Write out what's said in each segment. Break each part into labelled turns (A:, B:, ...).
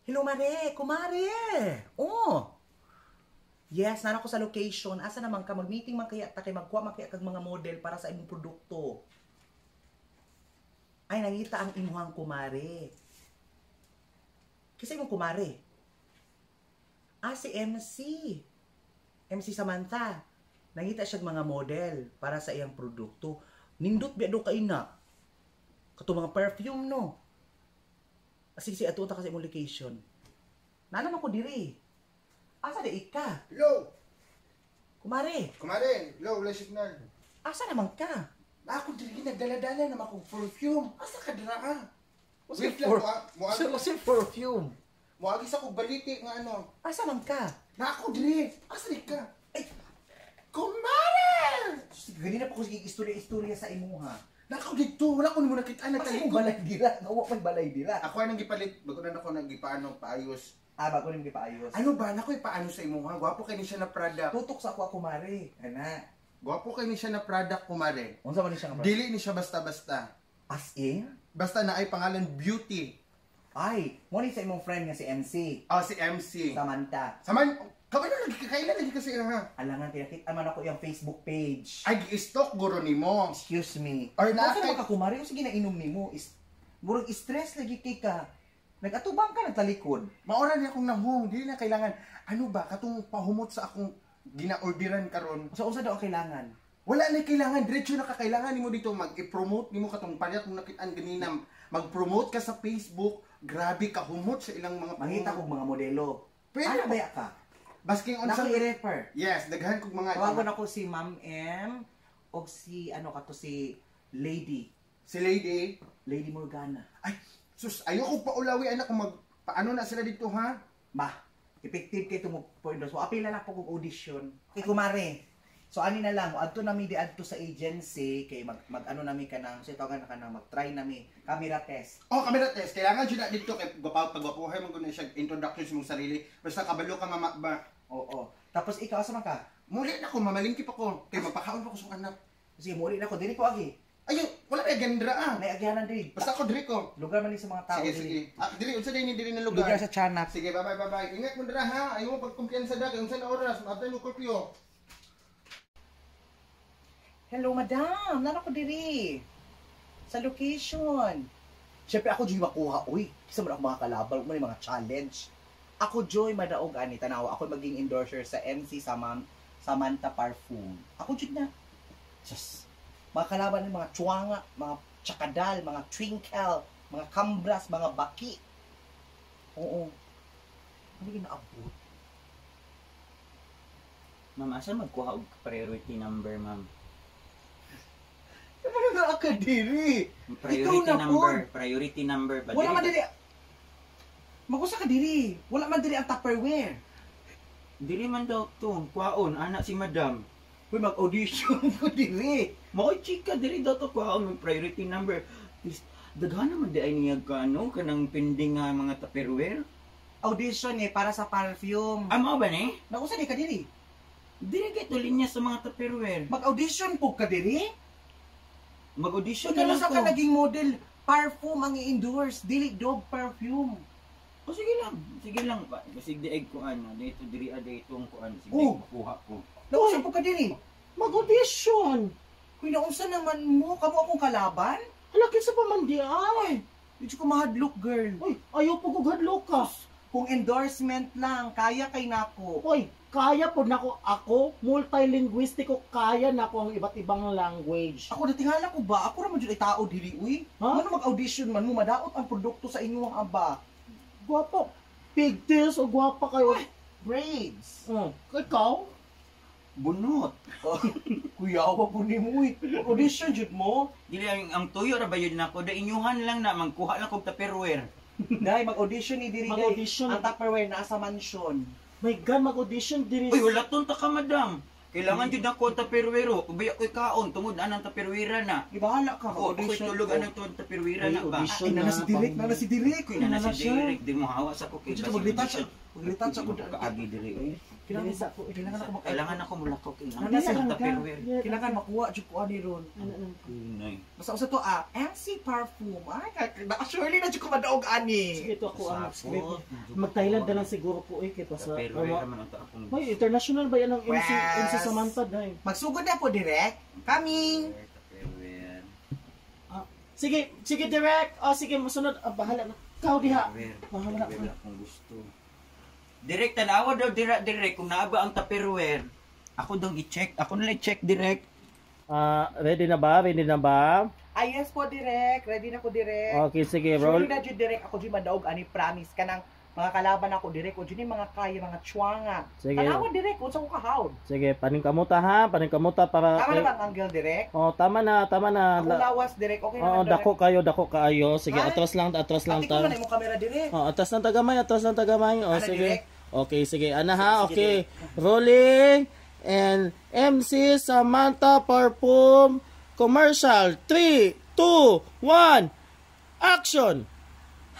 A: Hello, Mare! Kumare! Oh! Yes, nara ko sa location. Asa naman ka? Mag-meeting man kaya ta kay magkuha man kaya kag mga model para sa imong produkto. Ay, nangita ang imuhang kumare. Kinsa imong kumare? Ah, si MC. MC Samantha. Nangita siya mga model para sa iyang produkto. Nindot biya do kay na. Kato mga perfume, no? Ah, sige, sige, ato ta ka sa imong location. Naa naman ko diri. Asa di ka?
B: Hello!
A: Kumare,
B: Kumare, hello, wala signal.
A: Asa naman ka?
B: Ako diri nagdala-dala na akong perfume. Asa ka dira ah?
A: What's
B: Wait lang,
A: What's perfume?
B: Moagi sa kog baliti nga ano.
A: Asa man ka?
B: Na ako diri. Asa di ka?
A: Ay,
B: Kumare!
A: Sus, ganina pa ko sige istorya-istorya sa imuha.
B: Na ako dito, wala ko nimo nakita
A: Asa
B: nagtalikod.
A: imong balay dira? Nga may balay dira.
B: Ako ay nang gipalit, bago na ako naggipaano paayos.
A: Ah, bago nimo gipaayos.
B: Ano ba nako ipaano sa imuha? Gwapo kay ni siya na product.
A: Tutok sa ako, kumare. Ana.
B: Gwapo kay ni siya na product, kumare.
A: Unsa man ni siya nga?
B: Dili ni siya basta-basta.
A: As in?
B: Basta na ay pangalan beauty.
A: Ay, mo ni sa imong friend nga si MC.
B: Ah, si MC.
A: Samantha.
B: Saman, kabalo lagi ka kailan lagi kasi ha.
A: Alangan kinakita man ako iyang Facebook page.
B: Ay, gi-stalk guro nimo.
A: Excuse me.
B: Or
A: Nasa
B: na
A: naman ka, kumare, yung sige nainom nimo is murag stress lagi kay ka. Nag-atubang ka nagtalikod.
B: Maora niya akong nahong, dili na kailangan. Ano ba katong pahumot sa akong gina-orderan karon?
A: So unsa daw ang kailangan?
B: Wala na kailangan, diretso na ka kailangan nimo dito mag-i-promote nimo katong palit mo nakitaan ganina. Mag-promote ka sa Facebook, grabe ka humot sa ilang mga
A: Mangita kog mga modelo.
B: Pwede
A: Ano
B: ba?
A: ba ka?
B: Basking
A: Nako
B: unsa
A: i-refer.
B: Yes, daghan kog mga
A: Tawagon ako si Ma'am M og si ano kato si Lady,
B: si Lady.
A: Lady Morgana.
B: Ay, sus, ayoko paulawi anak kung mag paano na sila dito ha?
A: Ba, effective kay tumo po endorse. So apila na po kog audition. Kay kumare. So ani na lang, adto nami di adto sa agency kay mag, mag ano nami kanang so tawagan na kanang mag-try nami camera test.
B: Oh, camera test. Kailangan jud na dito kay gwapaw pagwapuhay man gud na siya introduction sa imong sarili. Basta kabalo ka mama ba.
A: Oo. Tapos ikaw asa man ka?
B: Muli na ko, mamalingki pa ko. Kay mapakaon pa ko sa anak.
A: Sige, muli na ko diri ko agi.
B: Ayo, wala na gendra ah.
A: May agyanan diri.
B: Basta ako diri ko.
A: Lugar man ni sa mga tao
B: Sige,
A: diri.
B: sige. Ah, diri unsa din diri na lugar?
A: Lugar sa Tiyanak.
B: Sige, bye bye bye bye. Ingat mo dira ha. Ayaw mo pagkumpiyansa da kay unsa na oras, maabtan mo curfew.
A: Hello, madam. Nara ko diri. Sa location. Siyempre ako joy makuha. Uy, kisa man ako makakalaban. Huwag man yung mga challenge. Ako joy madaog ani tanawa. Ako maging endorser sa MC Samantha Parfum. Ako jud na. Sus. Makakalaban ng mga chuwanga, mga tsakadal, mga twinkle, mga kambras, mga baki. Oo. Ano ginaabot?
C: Ma'am, asa magkuha og priority number, ma'am?
A: Ano na ka diri?
C: Priority
A: Ikaw na,
C: number, priority number ba?
A: Wala man diri. Magusa ka diri. Wala man diri ang Tupperware.
C: Dili man daw to, kuhaon ana si madam.
A: Uy, mag-audition ko diri.
C: Maoy chika diri daw to kuhaon may priority number. Please, daghan naman di ay niya ka ano kanang pending nga mga Tupperware.
A: Audition eh para sa perfume.
C: Ah, mao ba ni?
A: Nakusa di ka diri.
C: Diri kay to linya sa mga Tupperware.
A: Mag-audition po ka diri?
C: Mag-audition na lang
A: Ikaw
C: ko.
A: ka naging model. Parfum ang i-endorse. Dili dog perfume.
C: O sige lang, sige lang ba. Basig di ay ko ano, dito diri a dito ang kuan, sige
A: Oh.
C: makuha ko.
A: Nausa po ka diri.
D: Mag-audition!
A: Uy, naunsa naman mo? Kamo akong kalaban?
D: Hala, kinsa pa man di ay?
A: Medyo ko mahadlok, girl.
D: Uy, ayaw po kong hadlok ka.
A: Kung endorsement lang, kaya kay nako.
D: Uy, kaya po nako ako, multilinguistic ko, kaya nako ang iba't ibang language.
A: Ako natingala ko ba? Ako ra man jud ay tao diri uy.
D: Ha?
A: Ngano mag-audition man mo madaot ang produkto sa inyong aba.
D: Guwapo. Pigtails o guwapa kayo.
A: Braids.
D: Ikaw?
C: Bunot.
A: Kuya, wa po nimo uy. Audition jud mo.
C: Dili ang tuyo ra ba yun nako, da inyuhan lang na magkuha lang kog Tupperware.
A: Dai mag-audition ni diri dai.
D: Mag-audition.
A: Ang Tupperware nasa mansion.
D: My God, mag-audition diri.
C: Uy, wala ton ta ka, madam. Kailangan jud nako ang Tupperware. Oh. Ubay ako'y kaon tungod anang Tupperware na.
A: Gibahala ka
C: Ako ako'y
A: mag-audition.
C: tulog anang tuod Tupperware
D: Uy,
C: na ba.
D: audition
A: Ay, nana si Direk, nana si Direk.
C: Kuy na
D: Nana
C: si
D: siya.
C: Derek, di mo hawa sa ko kay
A: Dito
C: basig
A: mag-retouch.
C: audition.
A: Mag-retouch ako daan.
C: Kaagi diri oy.
A: Kailangan
D: Dili sa ako.
A: Kailangan ako
C: Kailangan ako mulakaw kay
A: Nana
C: nang
A: sa
C: sa Tupperware.
A: Kailangan makuha jud ko ani ron.
D: Ano lang.
C: Kunay.
A: Basta usa to ah, MC Parfum. Ay, surely na jud ko madaog ani.
D: Sige, ito ako ang script.
C: Sapot.
D: Mag-Thailand na lang siguro ko eh kay pasa.
C: Tupperware naman ang akong.
D: May international ba yan ang MC
A: Yes.
D: MC Samantha dai?
A: Magsugod na po direct. Coming.
C: Tupperware.
D: Sige, sige direct. Oh, sige, masunod. Ah, bahala na. Kau diha.
C: Tupperware.
D: Bahala na.
C: Tupperware akong gusto. Direct tanawa daw dira direct kung naa ba ang Tupperware. Ako daw i-check. Ako na lang i-check direct.
D: Ah, ready na ba? Ready na ba?
A: Ay, yes po direct. Ready na ko direct.
D: Okay, sige, roll.
A: Surely na jud direct ako jud madaog ani, promise kanang mga kalaban ako direct o jud ni mga kaya mga chuanga.
D: Sige.
A: Tanawa direct unsa ko kahawd.
D: Sige, paningkamuta ha, paningkamuta para
A: Tama na ba ang angle direct?
D: Oh, tama na, tama na.
A: Ako lawas direct okay
D: Oo,
A: naman direct.
D: dako kayo, dako kaayo. Sige,
A: Ay.
D: atras lang
A: Ate ko
D: ta.
A: man imong camera direct.
D: Oh, atras lang tagamay, atras lang tagamay. Oh,
A: Ana,
D: sige.
A: direct?
D: Okay, sige. Ana ha,
A: Sige,
D: okay. Rolling and MC Samantha Parfum commercial. 3, 2, 1. Action.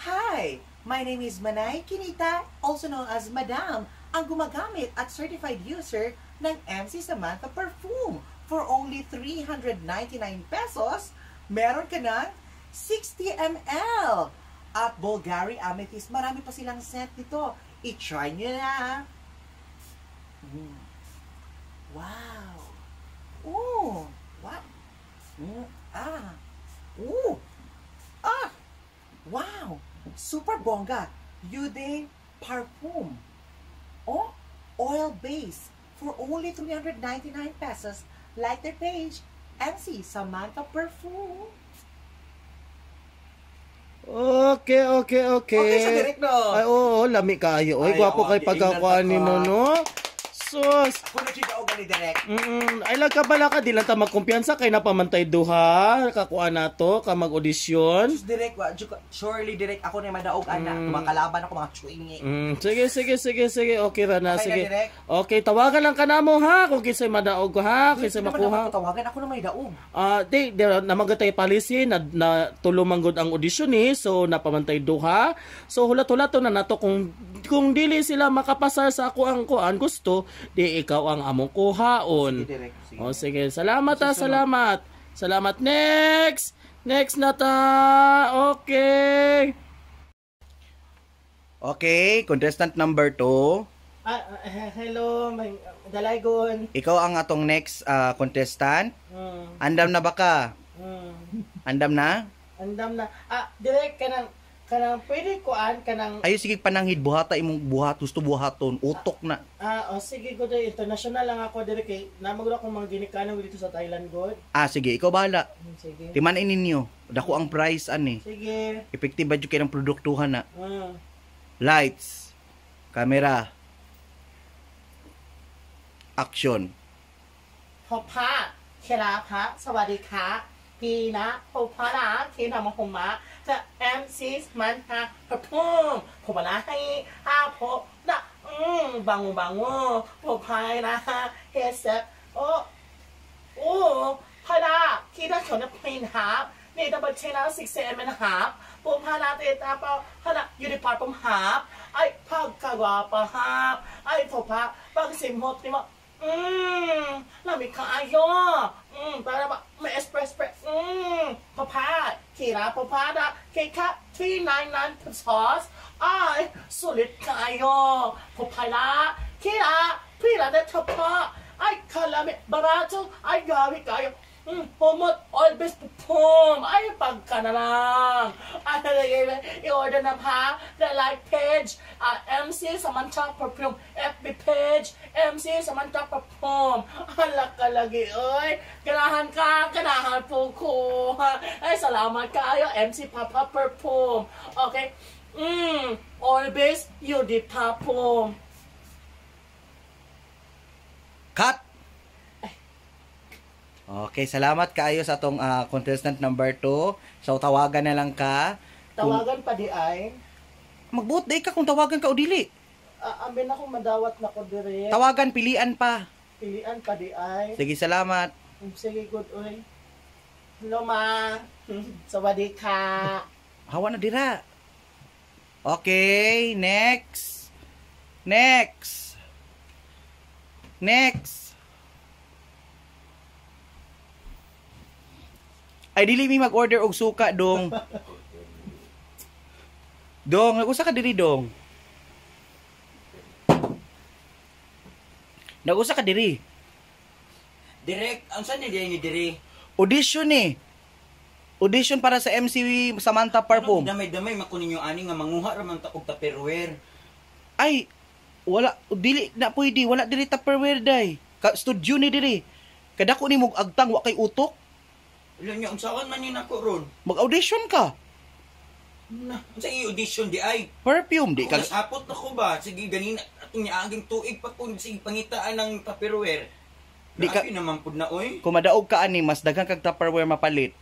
A: Hi! My name is Manay Kinita, also known as Madam, ang gumagamit at certified user ng MC Samantha Perfume. For only ₱399, meron ka ng 60 ml. At Bulgari Amethyst, marami pa silang scent nito. I-try nyo na! Wow! Oh! What? Ah! Ooh! Ah! Wow! Super bongga! Yude Parfum. Oh, oil base for only ₱399. Like their page, MC Samantha Perfume.
D: Okay.
A: Okay siya direct, no?
D: Ay, oo, lami kaayo. Oy,
A: Ay,
D: gwapo
A: oo,
D: kay pagkakuan
A: giingnan
D: ni
A: ta ka.
D: no? Sus.
A: Ako na siya og ni direct.
D: Ay lang ka bala ka, di lang ta magkumpiyansa kay napamantay duha, kakuan nato, ka mag-audisyon.
A: Just direct, wa, surely direct ako na madaog ana. Tumakalaban ako mga chuingi.
D: Sige, sige, sige, sige. Okay ra na,
A: Okay na,
D: sige.
A: direct?
D: Okay, tawagan lang ka namo ha kung kinsay madaog ha, kinsay
A: Hindi naman
D: makuha.
A: ako tawagan, ako na may daog.
D: Ah, di namagod tayo policy na, na tulumangod ang audition ni, so napamantay duha. So hulat-hulat to na nato kung dili sila makapasar sa ako ang kuan gusto, di ikaw ang among kuhaon.
A: Sige, direct. Sige.
D: O sige, salamat ha, salamat. Salamat. Next. Next na ta. Okay.
B: Okay, contestant number 2.
D: Ah, hello, may dalaygon.
B: Ikaw ang atong next contestant. Andam na ba ka? Andam na?
D: Andam na. Ah, direct kanang kanang pwede kuan kanang
B: Ayo sige pananghid buhata imong buhat gusto buhaton utok na.
D: ah, oh, sige good international lang ako dire kay namagod akong mga ginikanan dito sa Thailand god.
B: Ah sige, ikaw bahala.
D: Sige.
B: Timan ninyo. Dako ang price ani.
D: Sige.
B: Epektive ba jud kay ng produktuhan na?
D: Ah.
B: Lights, camera, action.
D: พบพระเคลาพระสวัสดีค่ะพีนะพบพระนะเคนามหมะจะแอมซิสมันฮะพระพุ่มผมนะให้ห้าพบนะบังบังโอ้พบพายนะเฮเซโอ้โอ้พระดาคีดาเขียวนะพินฮาบนี่ดับเบิลเชนะสิกเซนมันฮาบปุ่มฮานาเตตาเปาฮานะยูนิพาร์ปมฮาบไอ้ภาคกาวาปะฮาบไอ้พบพระบังสิมหดนี่มา lami kaayo. Para ba may express pre. Papad. Kira papada. Kay ka 399 pesos. Ay, sulit kaayo. Papala. Kira pila na tapa. Ay, kalami. Barato. Ay, gabi kayo. Humot always pupum. Ay, pagka na lang. Ay, i-order na pa. The like page. MC Samantha Perfume. FB page. MC Samantha Perfume. Hala ka lagi, oy. Ganahan ka. Ganahan po ko. Ay, salamat kayo. MC Papa Perfume. Okay. Always you di papum.
B: Cut! Okay, salamat kaayo sa atong contestant number 2. So tawagan na lang ka.
D: Tawagan pa di ay.
B: Magbuot day ka kung tawagan ka o dili.
D: Amin ako madawat na ko dire.
B: Tawagan pilian pa.
D: Pilian pa di ay.
B: Sige, salamat.
D: Sige, good oy. Hello, ma. Sawadee ka.
B: Hawa na dira. Okay, next.
A: Next. Next. Ay dili mi mag-order og suka dong. Dong, nag-usa ka diri dong. Nag-usa ka diri.
C: Direk, ang saan ni ni diri?
A: Audition eh. Audition para sa MC Samantha Parfum.
C: Damay-damay mako ninyo ani nga manguha ra man ta og Tupperware.
A: Ay, wala dili na pwede, wala diri Tupperware day. Ka studio ni diri. Kadako ni mog agtang wa kay utok.
C: Wala niya unsaon man ni nako ron.
A: Mag-audition ka.
C: Na, unsa i-audition di ay?
A: Perfume di
C: Ka
A: ka.
C: nasapot na ko ba? Sige ganina atong niaging tuig pa kun sige pangitaan ng Tupperware.
A: Di ka-
C: Grabe naman pud na oy.
A: Kung madaog ka ani mas daghan kag Tupperware mapalit.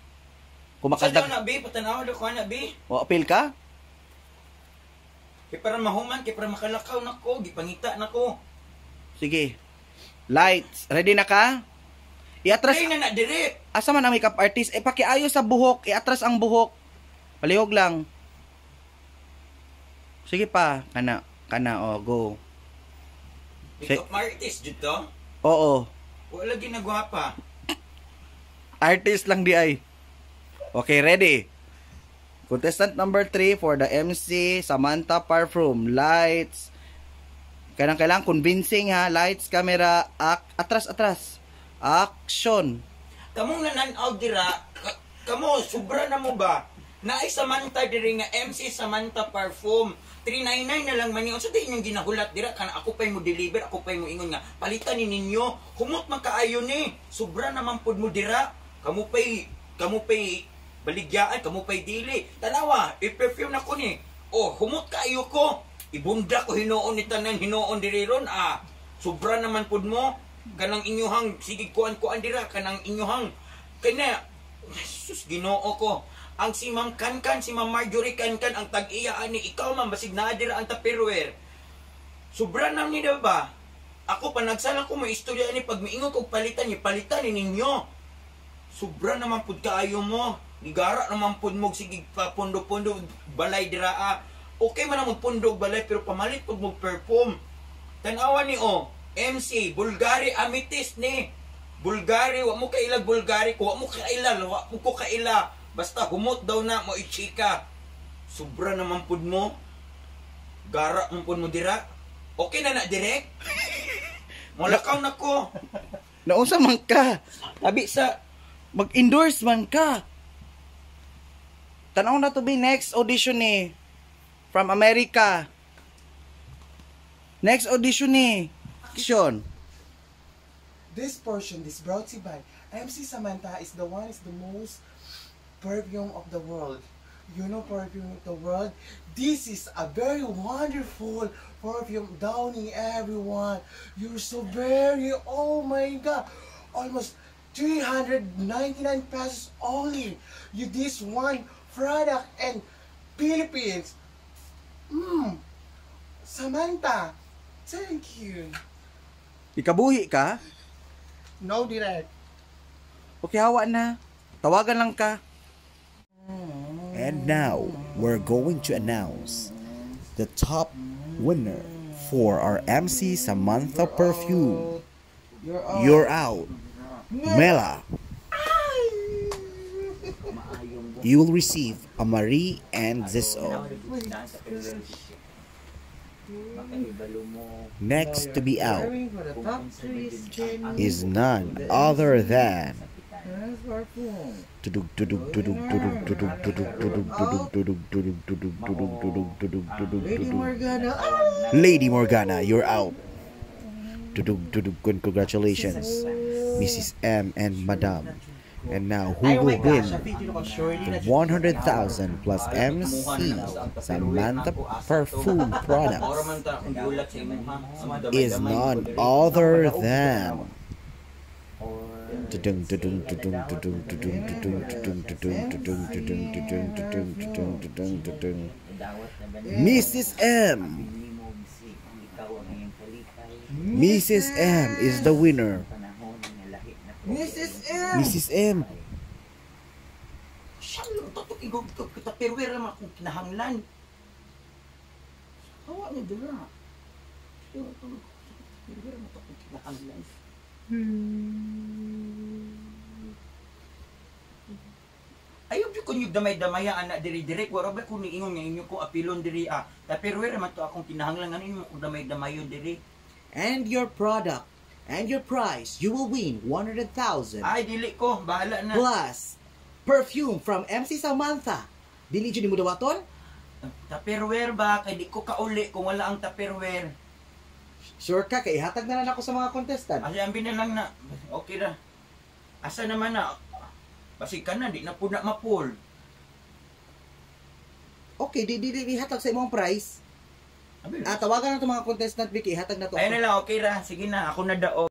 A: Kung
C: Sa
A: makadag
C: na be, patanaw na ko ana be.
A: o apil ka?
C: Kay para mahuman, kay para makalakaw nako, gipangita nako.
A: Sige. Lights, ready na ka? Iatras
C: Try na na direk.
A: asa man ang makeup artist? Eh pakiayos sa buhok, iatras ang buhok. Palihog lang. Sige pa, kana kana oh go.
C: Makeup artist jud to.
A: Oo.
C: Wala ginagwapa.
A: Artist lang di ay. Okay, ready. Contestant number 3 for the MC Samantha Parfum. Lights. Kailangan kailangan convincing ha. Lights, camera, atras atras. Action.
C: Kamong nananaw dira, kamo sobra na mo ba? Naay Samantha diri nga MC Samantha Parfum. 399 na lang man yun. Sa di inyong ginahulat dira kana ako pay mo deliver, ako pay mo ingon nga palitan ni ninyo. Humot man kaayo ni. Sobra naman pud mo dira. Kamo pay baligyaan, kamo pay dili. Tanawa, i-perfume na ko ni. Oh, humot kaayo ko. Ibunda ko hinuon ni tanan hinuon diri ron ah. Sobra naman pud mo. Kanang inyuhang sige kuan-kuan dira kanang inyuhang kanya Jesus Ginoo ko. Ang si Ma'am Kankan, si Ma'am Marjorie Kankan ang tag-iya ani ikaw ma'am basig naa dira ang Tupperware. Sobra na ni ba? Ako pa nagsalang ko may istorya ani pag miingon kog palitan ni palitan ni ninyo. Sobra naman pud kaayo mo. Gigara naman pud mo sige pa pundo-pundo balay dira ah. Okay man ang magpundo og balay pero pamalit pud mo perfume. Tan-awa ni oh, MC Bulgari Amethyst ni. Bulgari, wa mo kailag Bulgari, wa mo kaila, wa mo ko kaila. Basta humot daw na mo ichika. Sobra naman pud mo. Gara man pud mo dira. Okay na na direk. Molakaw na ko.
A: Naunsa man ka?
C: Tabi sa
A: Mag-endorse man ka. Tanaw na to be next audition ni from America. Next audition ni. Action.
B: This portion is brought to you by MC Samantha is the one is the most perfume of the world. You know perfume of the world? This is a very wonderful perfume, Downy everyone. You're so very, oh my god, almost 399 pesos only. You this one product and Philippines. Samantha, thank you.
A: Ikabuhi ka?
B: No direct.
A: Okay, hawa na. Tawagan lang ka. And now, we're going to announce the top winner for our MC Samantha Perfume. You're out. Mela. You will receive a Marie and Ziso. Next to be out is none other than tudug tudug tudug tudug tudug tudug tudug tudug tudug tudug tudug tudug tudug tudug tudug
B: Lady
A: tudug.
B: Morgana.
A: Lady Morgana, you're out. Tudug tudug. Congratulations, Mrs. M and Madam. And now, who will win the 100,000 plus MC Samantha Perfume products is none other than tudung tudung tudung tudung tudung tudung tudung tudung tudung tudung tudung tudung tudung tudung tudung Mrs. M. Mrs. M is the winner.
B: Mrs. M.
A: Mrs. M.
C: Siya lang to igog ko Tupperware naman akong kinahanglan. Hawa ni dira. Kinahanglan. Ayaw jud ko niyo damay-damaya ana diri direk, wala ba ko niingon nga inyo ko apilon diri ah. Tupperware man to akong kinahanglan, ano inyo ko damay-damayon diri.
A: And your product and your prize, you will win 100,000
C: Ay, dili ko, bahala na.
A: Plus perfume from MC Samantha. Dili jud nimo dawaton?
C: Tupperware ba kay di ko kauli kung wala ang Tupperware.
A: Sure ka kay ihatag na lang ako sa mga contestant.
C: Asi ambi na lang na. Okay ra. Asa naman na? Basig ka na, di na po na mapul.
A: Okay, di di, di ihatag sa imong prize.
C: Abi.
A: Ah, tawagan na to mga contestant, Vicky, ihatag na to.
C: Ayun na lang, okay ra. Sige na, ako na daog.